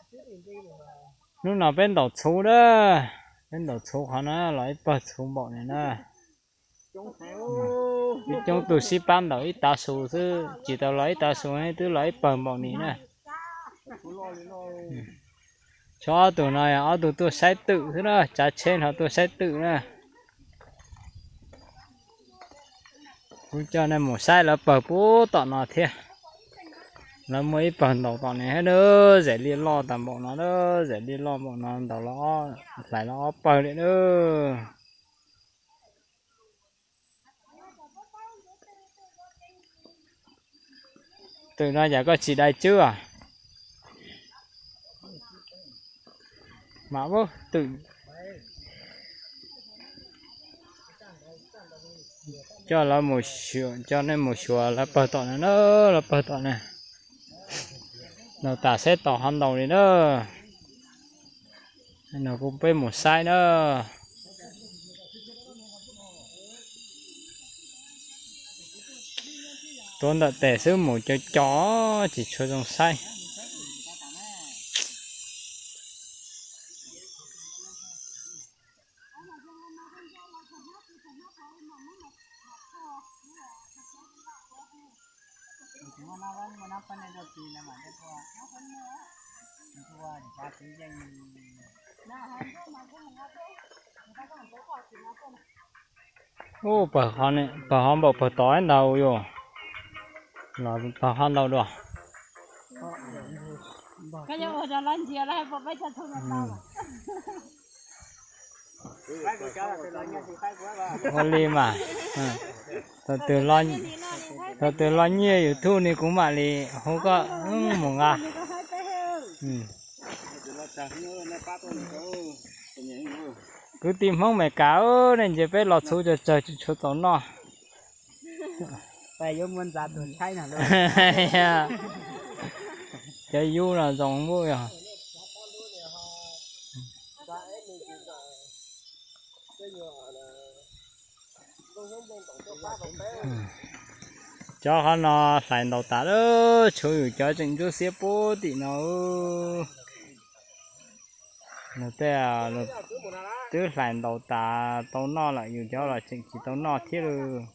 Hnub no peb ntaus txhuv na, peb ntaus txhuv qhov no los ib pawg txhuv npaum no na. Ib coob tug sib pab ntaus ib tav su xwb, tsis tau los ib tav su twb los ib pawg npaum no na. Tshuav ob tug no yog ob tug tuaj saib twm xwb na, tsav tsheb no tuaj saib twm na. Kuv coj nej mus saib lawv pawg puag tom no thiab. Lawv muaj ib pawg ntaus tom no thiab na, zem liaj loj tas npaum no na, zem liaj loj npaum no ntaus los, hlais los ob pawg li na. Twm no cas koj tsis dai tswb os? Mam twm coj lawv mus, coj nej mus xyuas lawv pawg tom no na, lawv pawg tom no. Ntaus tas seb tau qhov ntaus li na. No kuv peb mus saib na. Tuav ntawm tes xwb mus co co tsis tshua zoo saib. Ub, pawg qhov npaum pawg tod ntag yus. Los pawg qhov ntau dua. Ua li mas, thaum twg los nyiaj YouTube ne kuv mam li hu koj mus nqa. Kwv tij Hmoob Amelikas, nej ntsia peb los txhuv tsawg tsawg tsis tshua txaus noj. Cov yub no zoo npaum yog. Cov qhov no hlais ntaus tas lawm, tshuav yus cov tseem ntsuab xiab puag tim no. Nws tej twb hlais ntaus tas tau noj lawm, yus cov los tseem tsis tau noj thiab lawm.